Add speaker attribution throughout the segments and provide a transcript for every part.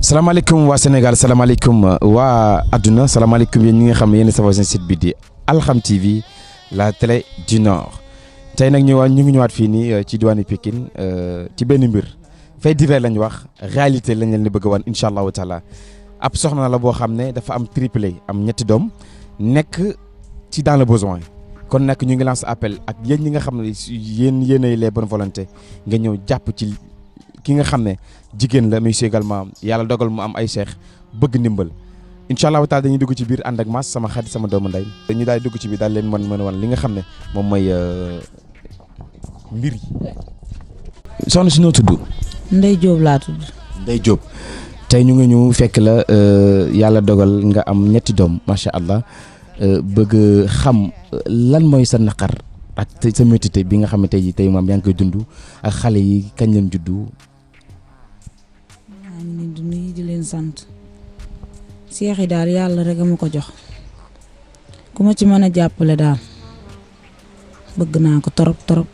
Speaker 1: salaamaaleykum waa Sénégal salaamaaleykum waa adduna salaamaaleykum yéen ñi nga xam ne yéen a safoo seen site bi di Alxam TV la télé du Nord tey nag ñu ngi ñëwaat fii nii ci diwaanu Pikine ci benn mbir fait divers lañ wax réalité lañ leen di bëgg a wan incha allahu taala ab soxna la boo xam ne dafa am triplé am ñetti doom nekk ci dans le besoin kon nag ñu ngi lance appel ak yéen ñi nga xam ne yéenay les bonnes volontés nga ñëw jàpp ci ki nga xam ne jigéen la mais également yàlla dogal mu am ay seex bëgg ndimbal incha allahu taala dañuy dugg ci biir ànd ak maas sama xarit sama doomu ndey dañu daal di dugg ci biir daal leen mën a wan li nga xam ne moom mooy mbir yi. soxna si noo tudd.
Speaker 2: Ndey Diop laa tudd.
Speaker 1: Ndey Diop tey ñu ngi ñëw fekk la yàlla dogal nga am ñetti doom macha allah bëgg xam lan mooy sa naqar ak sa métité bi nga xam ne tey jii tey moom yaa ngi koy dund ak xale yi kañ leen juddu.
Speaker 2: maa ngi leen di nuyu di leen sant seex yi daal yàlla rek a ma ko jox ku ma ci mën a jàppale daal bëgg naa ko torop torop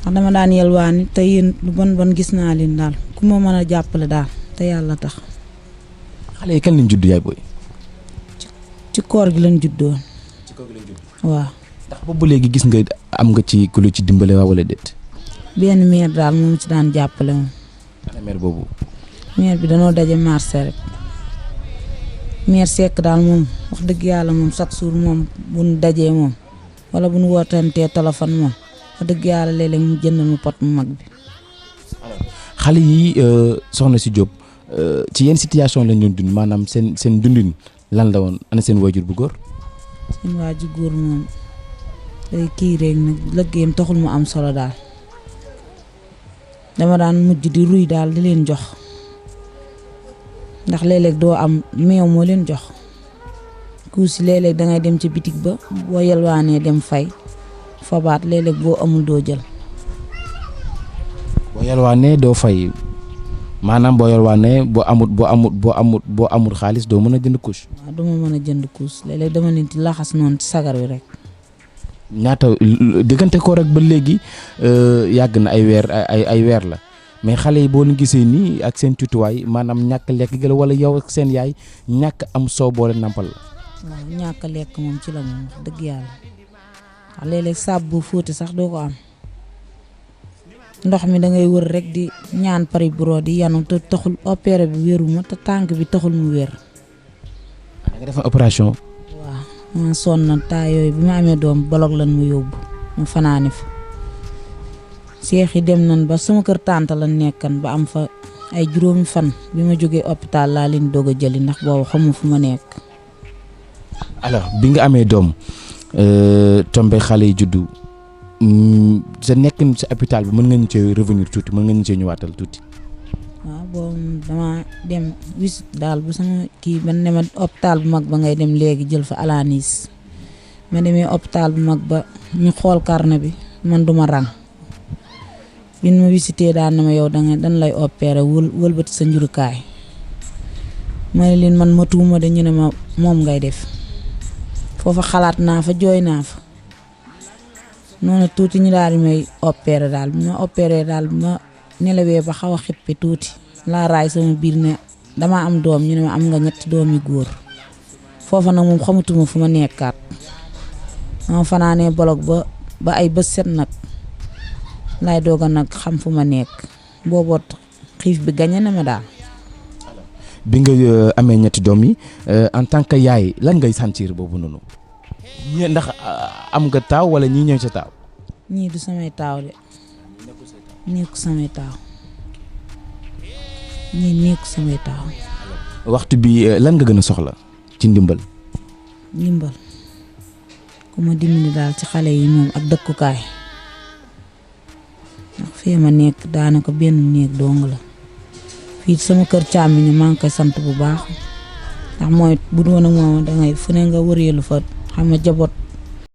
Speaker 2: ndax dama daan yelwaani te yéen lu bon gis naa leen daal ku ma mën a jàppale daal te yàlla tax.
Speaker 1: xale yi kañ lañ juddu yaay booy.
Speaker 2: ci koor gi lañ juddoo.
Speaker 1: ci koor gi lañ juddoo.
Speaker 2: waaw.
Speaker 1: ndax boobu léegi gis nga am nga ci ku lu ci dimbale waa wala déet.
Speaker 2: benn meer daal moom ci daan jàppale moom.
Speaker 1: ana meer boobu.
Speaker 2: meer bi danoo daje marché rek meer sekk daal moom wax dëgg yàlla moom chaque jour moom bu nu dajee moom wala bu nu wootantee téléphone moom wax dëgg yàlla léeg-léeg mu jëndal mu pot mu mag bi.
Speaker 1: xale yi soxna si Diop ci yenn situation lañ doon dund maanaam seen dundin lan la woon ana seen waajur bu góor.
Speaker 2: seen waajur góor moom day kii rek nag lëggéeyam taxul mu am solo daal dama daan mujj di ruy daal di leen jox ndax léeg-léeg doo am meew moo leen jox kuusi léeg-léeg dangay dem ci bitig ba boo yelwaanee dem fay fabaat léeg-léeg boo amul doo jël.
Speaker 1: boo yelwaanee doo fay maanaam boo yelwaanee boo amul xaalis doo mën a jënd couche.
Speaker 2: waaw duma mën a jënd couche léeg-léeg dama leen di laxas noonu ci sagar wi rek.
Speaker 1: ñaata diggante ko rek ba léegi yàgg na ay weer la mais xale yi boo leen gisee nii ak seen tutuwaay maanaam ñàkk lekk gi la wala yow ak seen yaay ñàkk am soow boole nampal la.
Speaker 2: waaw ñàkk lekk moom ci la moom wax dëgg yàlla wax léeg-léeg saabu bu fóoti sax doo ko am ndox mi da ngay wër rek di ñaan pari buro di yanu te taxul opéré bi wéruma te tànk bi taxul mu wér.
Speaker 1: da nga def opération.
Speaker 2: waaw ma sonn na taa yooyu bi ma amee doom bolog lan mu yóbbu mu fanaani fa seex yi dem nañ ba sama kër tànta la nekkan ba am fa ay juróomi fan bi ma jógee hôpital laa leen doog a jëli ndax boobu xamu fu ma nekk.
Speaker 1: alors bi nga amee doom tombe xale yi juddu sa nekkin sa hôpital bi mën nga ñu cee revenir tuuti mën nga ñu cee ñëwaatal tuuti.
Speaker 2: waaw boobu dama dem wisit daal bu sama kii ba ne ma hôpital bu mag ba ngay dem léegi jël fa alanis ma demee hôpital bu mag ba ñu xool carnet bi man duma rang bin ma visité daal na ma yow dañ lay opéré wëlbati sa njurukaay ma ne leen man ma tuuma de ñu ne ma moom ngay def foofa xalaat naa fa jooy naa fa noonu tuuti ñu daal di may opéré daal bi ma opéré daal bi ma nelawee ba xaw a xippi tuuti laa raay sama biir ne dama am doom ñu ne ma am nga ñetti doom yu góor foofa nag moom xamatuma fu ma nekkaat ma fanaanee bolog ba ay bës set nag laay dooga nag xam fu ma nekk booboot xiif bi gañe na ma daal.
Speaker 1: bi nga amee ñetti doom yi en tant que yaay lan ngay sentir boobu noonu ñii ndax am nga taaw wala ñii ñëw sa taaw.
Speaker 2: ñii du samay taaw de nekku samay taaw ñii nekku samay taaw.
Speaker 1: waxtu bi lan nga gën a soxla ci ndimbal.
Speaker 2: ndimbal ku ma dimbali daal ci xale yi moom ak dëkkukaay ndax fii ma nekk daanaka benn néeg dong la fii sama kër càmmiñ maa ngi koy sant bu baax ndax mooy bu doon ak moom dangay fu ne nga wëreelu fa xam nga jaboot